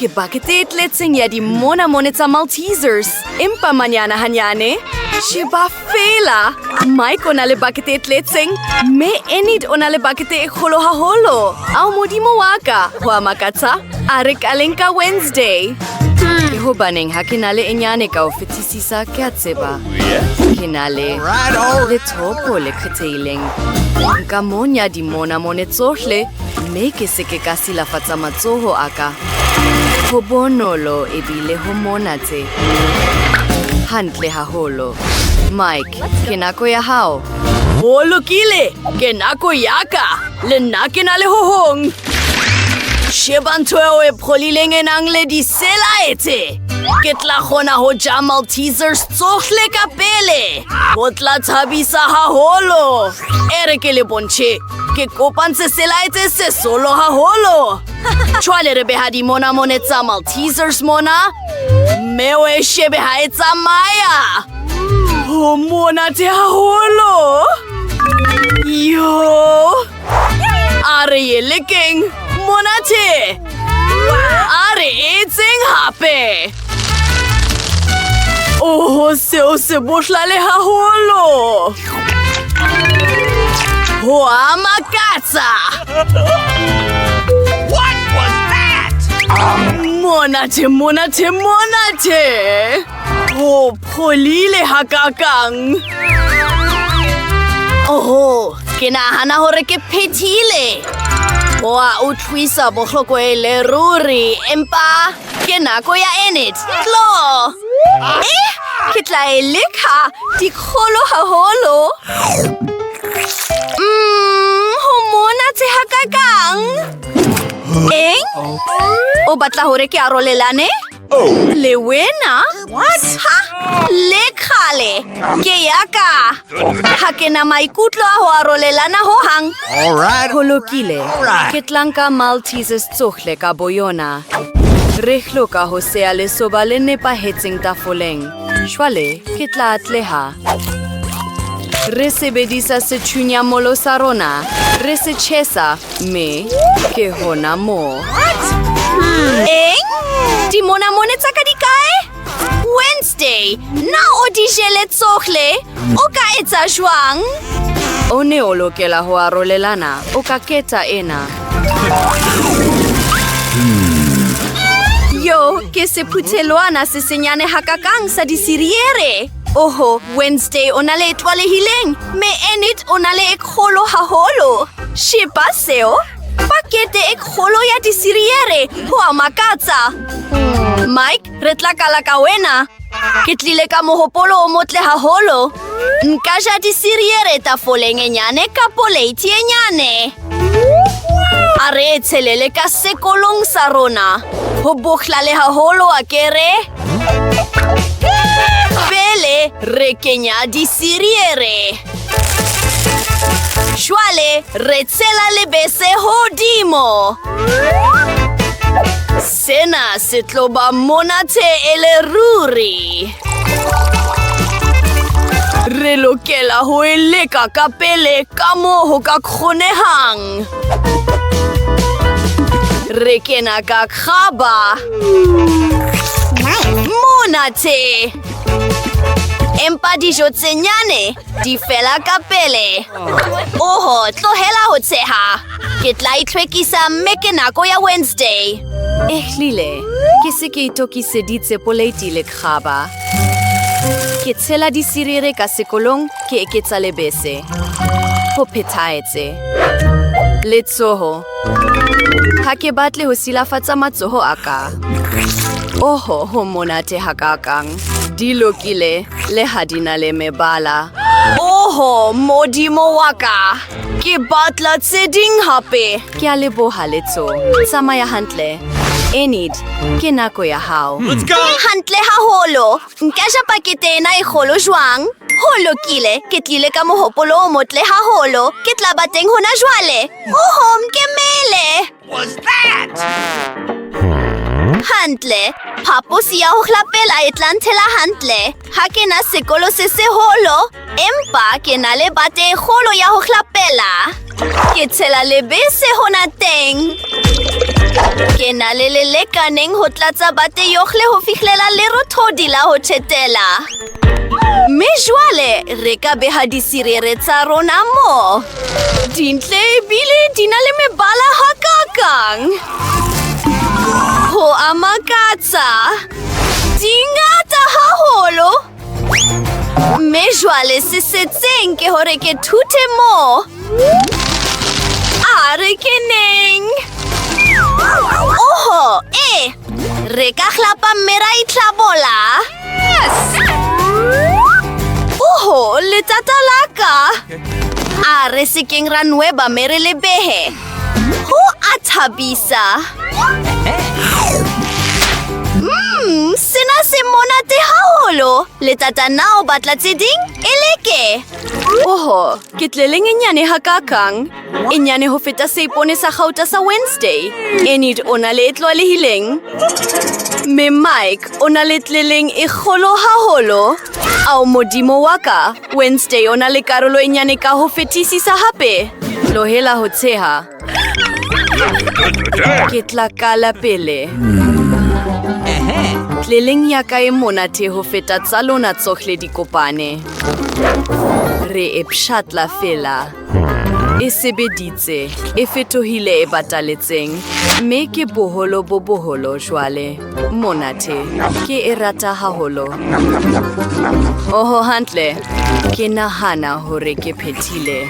Ke bakete e tletseng ya dimonamone tsa Maltesers. Empa manyana hanyane. Sheba feela. Mike o na le bakete e tletseng, mme Enid o na le bakete e kgolo haholo. Ao Modimo wa ka, ho a makatsa. A re kaleng ka Wednesday. Ke hobaneng ha ke na le e nyane ka ho fetisisa, ke a tseba. Ke na le lethopo le kgethehileng. Nka monya dimonamone tsohle mme ke se ke ka silafatsa matsoho a ka. Ho bonolo ebile ho monate. Hantle haholo. Mike, ke nako ya hao. Ho lokile, ke nako ya ka. Le nna ke na le ho hong. Sheba ntho eo e pholileng e nang le diselaete. Ke tla kgona ho ja Maltesers tsohle ka pele. Ho tla thabisa haholo. E re ke le bontshe. Ke kopantse selaete se solo haholo. Jwale re beha dimonamone tsa Maltesers mona. Mme o e shebe ha e tsamaya. Ho monate haholo. Yo! A re ye lekeng. Monate! A re etseng hape. Oho, seo se bohlale haholo. Ho a makatsa. What was that? Monate, monate, monate. Ho pholile hakakang. Oho, ke nahana hore ke phethile. Ho a utlwisa bohloko e le ruri, empa ke nako ya Enid. Tlo! Eh, ke tla e leka. Di kgolo haholo. Ho monate hakakang. Eng? O batla hore ke arolelane? Le wena? What? Ha! Le kgale! Ke ya ka! Ha ke na maikutlo a ho arolelana ho hang. All right. Ho lokile. Alright. Ke tla nka Maltesers tsohle ka boyona. Re hloka ho seya lesoba le nepahetseng tafoleng. Jwale ke tla atleha. Re sebedisa sethunyamolo sa rona, re se tjhesa, mme ke hona moo. Eng? Dimonamone tsa ka di kae? Wednesday, na o di jele tsohle? O ka etsa jwang? O ne o lokela ho arolelana, o ka keta ena. Yo, ke sephuthelwana se senyane hakakang sa disiriere. Oho, Wednesday o na le e tlwalehileng, mme Enid o na le e kgolo haholo. Sheba seo! Pakete e kgolo ya disiriere, ho a makatsa. Mike, re tla kala ka wena. Ke tlile ka mohopolo o motle haholo. Nka ja disiriere tafoleng e nyane ka poleiti e nyane. A re e tshelele ka sekolong sa rona. Ho bohlale haholo akere? Pele re kenya disiriere. Jwale re tshela lebese hodimo. Sena se tlo ba monate e le ruri. Re lokela ho e leka kapele ka moo ho ka kgonehang. Re kena ka kgaba. Monate! Empa dijo tse nyane di fela kapele. Oho, tlohela ho tsheha. Ke tla itlhwekisa mme ke nako ya Wednesday. Ehlile, ke se ke itokiseditse poleiti le kgaba. Ke tshela disirere ka sekolong, ke eketsa lebese. Ho phethahetse. Letsoho. Ha ke batle ho silafatsa matsoho a ka. Oho, ho monate hakakang. Di lokile, le ha di na le mebala. Oho, Modimo wa ka! Ke batla tse ding hape. Ke a leboha, Letso. Tsamaya hantle. Enid, ke nako ya hao. Let's go. Hantle haholo. Nka ja pakete ena e kgolo jwang? Ho lokile, ke tlile ka mohopolo o motle haholo. Ke tla ba teng hona jwale. Oho, nkemele. Was that? Hantle. Phaposi ya ho hlapela e tla ntshela hantle. Ha ke na sekolo se seholo, empa ke na le bate e kgolo ya ho hlapela. Ke tshela lebese hona teng. Ke na le le lekaneng ho tlatsa bate yohle ho fihlela lerothodi la ho tjhetela. Mme jwale re ka beha disirere tsa rona mo. Dintle ebile di na le mebala hakakang. Ho a makatsa. Di ngata haholo. Mme jwale se setseng ke hore ke thute mo. A re keneng. Oho, e! Re ka hlapa mme ra itlhabola. Yes! Oho, letata la ka. A re se keng ra nweba mme re le behe. Ho a thabisa. Sena se monate haholo. Letata na o batla tse ding? E leke. Oho, ke tleleng e nyane hakakang. E nyane ho feta seipone sa kgauta sa Wednesday. Enid o na le e tlwaelehileng. Mme Mike o na le tleleng e kgolo haholo. Ao Modimo wa ka, Wednesday o na le karolo e nyane ka ho fetisisa hape. Tlohela ho tsheha. Ke tla kala pele. Tleleng ya ka e monate ho feta tsa lona tsohle di kopane. Re e pshatla fela. E sebeditse, e fetohile e bataletseng, mme ke boholo bo boholo jwale. Monate, ke e rata haholo. Oho hantle, ke nahana hore ke phethile.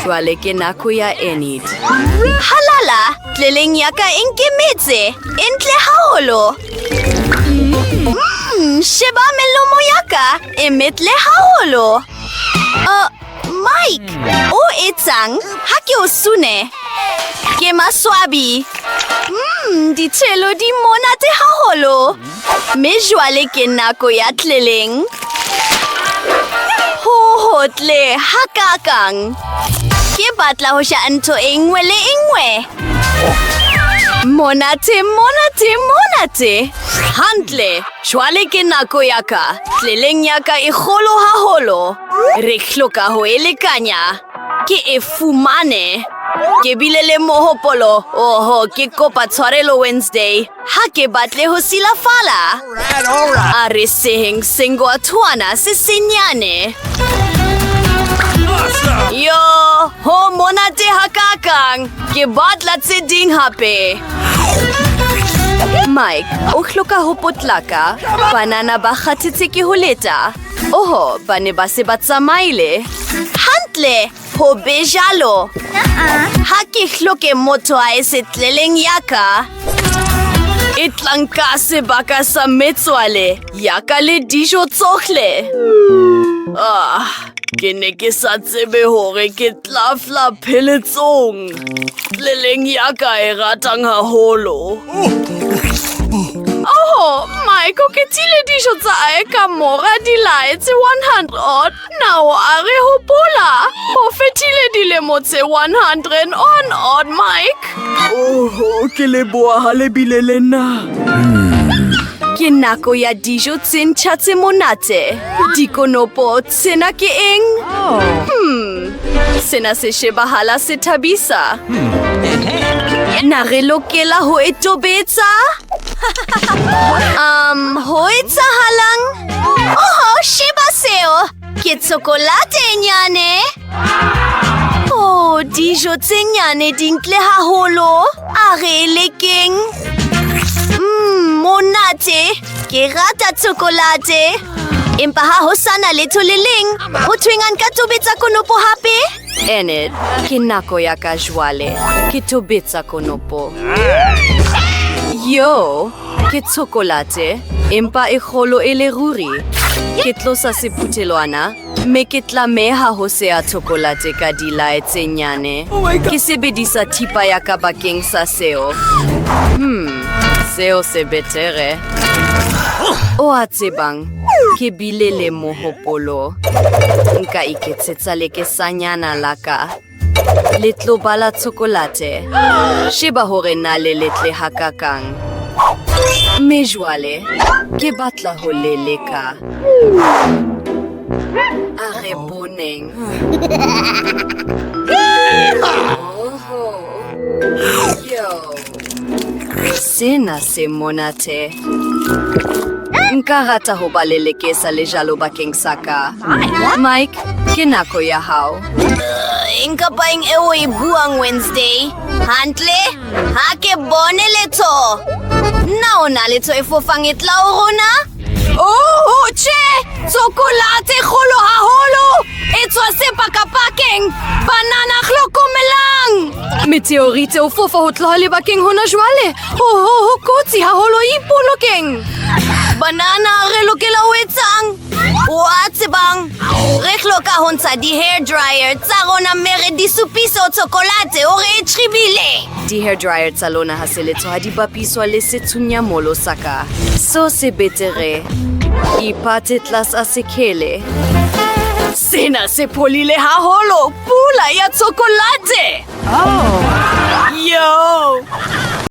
Jwale ke nako ya Enid. Halala, tleleng ya ka e nkemetse, e ntle haholo. Sheba melomo ya ka, e metle haholo. Mike, o etsang? Ha ke o sune. Ke maswabi. Ditshelo di monate haholo. Mme jwale ke nako ya tleleng. Ho hotle hakakang. Ke batla ho ja ntho e nngwe le e nngwe. Monate, monate, monate. Hantle, jwale ke nako ya ka. Tleleng ya ka e kgolo haholo. Re hloka ho e lekanya. Ke e fumane. Ke bile le mohopolo. Oho, ke kopa tshwarelo Wednesday. Ha ke batle ho silafala. All right. A re seheng sengwathwana se senyane. Yo, ho monate hakakang. Ke batla tse ding hape. Mike, o hloka ho potlaka. Banana ba kgathetse ke ho leta. Oho, ba ne ba se ba tsamaile. Hantle, ho be jalo. Ha ke hloke motho a e setleleng ya ka. E tla nka sebaka sa metswale ya ka le dijo tsohle. Ah, ke ne ke sa tsebe hore ke tla fla pheletsong. Tleleng ya ka e ratang haholo. Oho, Mike o kethile dijo tsa hae ka mora dilae tse 100 odd. Na o a re hopola? Ho fetile dilemo tse 100 on odd, Mike. Oho, ke leboha ha le bile le nna. Ke nako ya dijo tse ntjha tse monate. Dikonopo, tsena ke eng? Sena se shebahala se thabisa. Na re lokela ho e tobetsa? Ho etsahalang? Oho, sheba seo. Ke tshokolate e nyane. Oh, dijo tse nyane di ntle haholo. A re e lekeng. Monate. Ke rata tshokolate. Empa ha ho sana letho le leng, ho thweng a nka tobetsa konopo hape? Enid, ke nako ya ka jwale. Ke tobetsa konopo. Yo, ke tshokolate, empa e kgolo e le ruri. Ke tlosa sephuthelwana, mme ke tlameha ho seha tshokolate ka dilae tse nyane. Ke sebedisa thipa ya ka bakeng sa seo. Seo se betere. O a tsebang, ke bile le mohopolo. Nka iketsetsa lekesanyana la ka. Letloba la tshokolate. Sheba hore na le letle hakakang. Mme jwale, ke batla ho le leka. A re boneng. Oho. Yo. Sena se monate. Nka rata ho ba le lekesa le jalo bakeng sa ka. Mike, ke nako ya hao. Eng kapa eng eo o e buang Wednesday? Hantle? Ha ke bone letho. Na o na le tho e fofang e tla ho rona? Oh, tjhe! Tsokolate e kgolo haholo! E tswa sepakapakeng! Banana hlokomelang! Meteorite o fofa ho tloha lebakeng hona jwale. Ho ho ho kotsi haholo ipolokeng. Banana re lokela ho etsang? Wa tsebang? Re hloka ho ntsha di-hair dryer tsa rona mme re di supise ho tshokolate hore e tjhibile. Di-hair dryer tsa lona ha se letho ha di bapiswa le sethunyamolo sa ka. So se betere. Ipate tlasa sekhele. Sena se pholile haholo. Pula ya tshokolate. Oh. Yo!